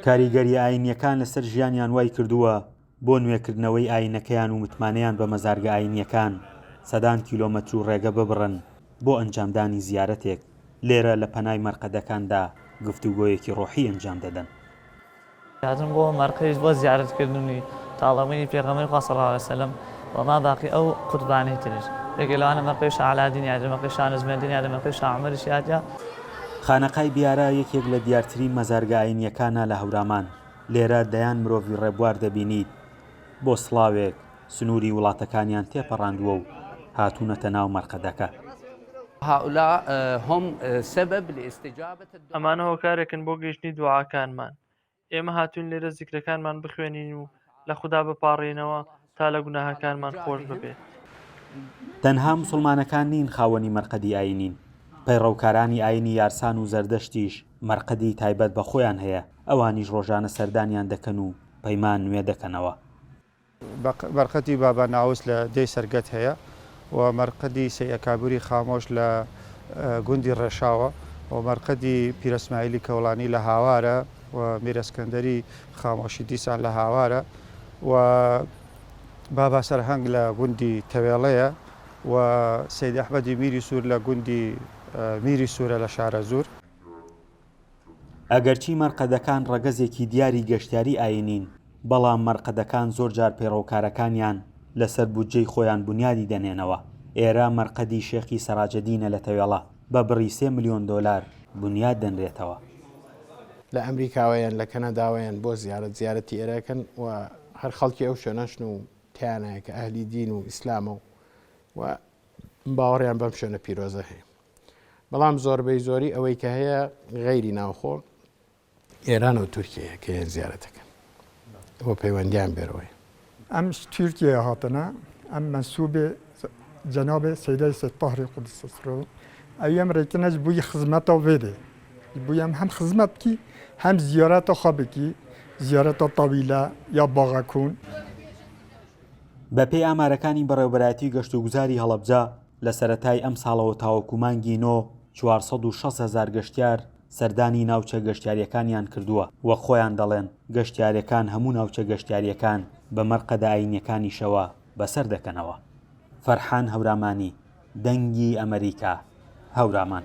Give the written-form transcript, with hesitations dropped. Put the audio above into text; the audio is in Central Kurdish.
کاریگەرییە ئایینییەکان لەسەر ژیانیان وای کردووە بۆ نوێکردنەوەی ئایینەکەیان و متمانەیان بە مەزارگە ئایینییەکان سەدان کیلۆمەتر و ڕێگە ببڕن بۆ ئەنجامدانی زیارەتێک، لێرە لە پەنای مەرقەدەکاندا گفتوگۆیەکی ڕۆحی ئەنجام دەدەن. هاتن بۆ مەرقەیش بۆ زیارەت کردنی تاڵەبوونی پێغەمبەری خوا صلی اللە علیە وسلم و ما باقی ئەو قوتبانەی تریش یەکێ لەوانە مەرقەی شا عەلادین یادە مەرقەی شا نەجمەدین یادە مەرقەی شا عومەریش یادە. خانەقای بیارە یەکێک لە دیارترین مەزارگە ئاینییەکانە لە هەورامان، لێرە دەیان مرۆڤی ڕێبوار دەبینیت بۆ سڵاوێک سنووری وڵاتەکانیان تێپەڕاندووە و هاتوونەتە ناو مەرقەدەکە. ئەمانە هۆکارێکن بۆ گەیشتنی دوعاکانمان. ئێمە هاتووین لێرە زیکرەکانمان بخوێنین و لە خودا بپاڕێینەوە تا لە گوناهەکانمان خۆش ببێت. تەنها موسڵمانەکان نین خاوەنی مەرقەدی ئایینین، پەیڕەوکارانی ئایینی یارسان و زەردەشتیش مەرقەدی تایبەت بە خۆیان هەیە، ئەوانیش ڕۆژانە سەردانیان دەکەن و پەیمان نوێ دەکەنەوە. مەرقەدی بابا ناوس لە دێی سەرگەت هەیە و مەرقەدی سەی ئەکابری خامۆش لە گوندی ڕێشاوە و مەرقەدی پیرەسمایلی کەوڵانی لە هاوارە و میرەسکەندەری خامۆشی دیسان لە هاوارە و بابا سەرهەنگ لە گوندی تەوێڵەیە و سەید ئەحمەدی میری سوور لە گوندی میری سوورە لە شارەزوور. ئەگەرچی مەرقەدەکان ڕەگەزێکی دیاری گەشتیاری ئایینین، بەڵام مەرقەدەکان زۆرجار پەیڕەوکارەکانیان لەسەر بودجەی خۆیان بونیادی دەنێنەوە، ئێرە مەرقەدی شێخی سەراجەدینە لە تەوێڵە، بە بڕی سێ ملیۆن دۆلار بونیاد دەنرێتەوە. لە ئەمریکاوە یان لە کەنەداوە یان بۆ زیارەت زیارەتی ئێرە ئەکەن و هەر خەڵکی ئەو شوێنەشن و تیانایە کە ئەهلی دین و ئیسلامە و و باوەڕیان بەم شوێنە پیرۆزە هەیە. بەڵام زۆربەی زۆری ئەوەی کە هەیە غەیری ناوخۆ ئێران و تورکیەیە کە یەن زیارەتەکەن بۆ پەیوەندیان بێرەوەی. ئەم تورکیە هاتنە ئەم مەنسوبێ جەنابێ سەیدای سەید تاهری قودس سرو ئەوی ئەم رێکنەش بووی خزمەتا وێدێ بووی ئەم هەم خزمەت بکی هەم زیارەتا خوا بکی زیارەتا تەویلە یا باغەکون. بەپێی ئامارەکانی بەڕێوەبەرایەتی گەشتوگوزاری هەڵەبجە، لە سەرەتای ئەمساڵەوە تاوەکو مانگی نۆ، 460 هەزار گەشتیار سەردانی ناوچە گەشتیارییەکانیان کردووە، وەک خۆیان دەڵێن گەشتیارەکان هەموو ناوچە گەشتیارییەکان بە مەرقەدە ئایینییەکانیشەوە بەسەر دەکەنەوە. فەرحان هەورامانی، دەنگی ئەمەریکا، هەورامان.